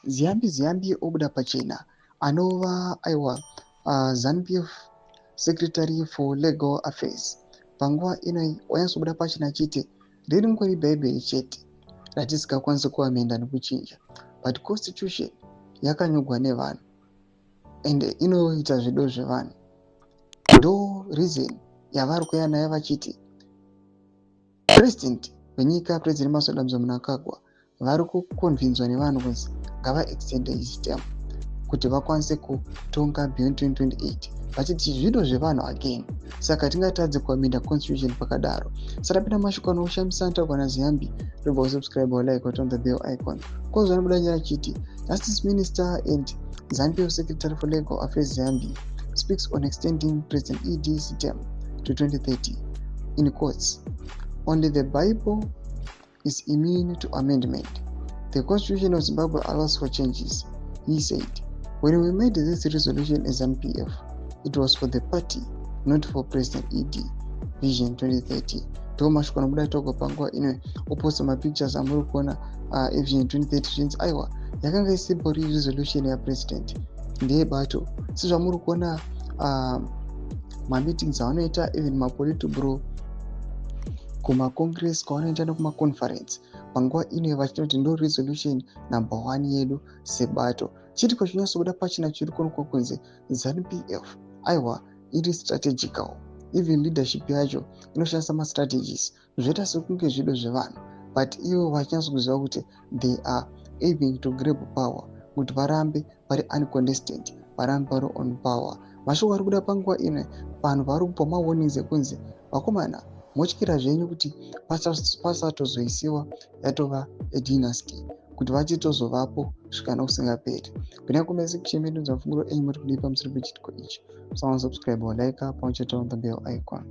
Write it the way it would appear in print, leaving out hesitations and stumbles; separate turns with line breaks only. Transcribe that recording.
Ziyambi Ziyambi obuda pachena, anova aiwa ZANU-PF Secretary for Legal Affairs, panguva ino wanyatsobuda pachena achiti riri ngori Bhaibheri chete ratisingakwanisi kuamenda nekuchinja, but constitution yakanyorwa nevanhu and inoita zvido zvevanhu. Ndo reason yavari kuuya nayo vachiti president wenyika, President Emmerson Dambudzo Mnangagwa, vari kuconvinswa nevanhu kunzi ngavaextende his term kuti vakwanise kutonga beyond 2028, vachiti zvido zvevanhu again, saka tingatadze kuamenda constitution pakadaro. Sarapinda mashoko anoushamisa anotaurwa naZiyambi. Ndobva usubscribe, walike, waturn the bell icon. Kozvanobuda nyaya achiti Justice Minister and ZANU-PF Secretary for Legal Affairs Ziyambi speaks on extending President ED's term to 2030. In quotes, "Only the Bible is immune to amendment. The Constitution of Zimbabwe allows for changes," he said. "When we made this resolution as ZANU-PF, it was for the party, not for President ED. Vision 2030." Ndo mashoko anobuda taurwa panguva ino. Oposta mapictures amuri kuona eVision 2030. Zvinzi aiwa, yakanga isimbori resolution yapresident, ndeyebato, sezvamuri kuona mameetings avanoita, even mapolitburo, kumacongress kwavanoita nekumaconference panguva ino, vachinoti ndo resolution number one yedu sebato. Chitiko chinyatsobuda pachina chiri kuonekwa kunzi ZANU-PF aiwa iri strategical. Even leadership yacho inoshandisa mastrategies, zvoita sekunge zvido zvevanhu, but ivo vachinyatsokuziva kuti they are aiming to grab power kuti varambe vari uncontested, varambe vari on power. Mashoko ari kuda panguva ino, vanhu vari kupa mawarnings ekunzi vakomana, motyira zvenyu kuti pasatozoisiwa yatova edynasty, kuti vachitozovapo kusvika nokusingaperi. Pinai comment section medu, mafungiro enyu muri kudii pamusoro pechitiko ichi? Musaona subscribe, walike, pamwe chete on the bell icon.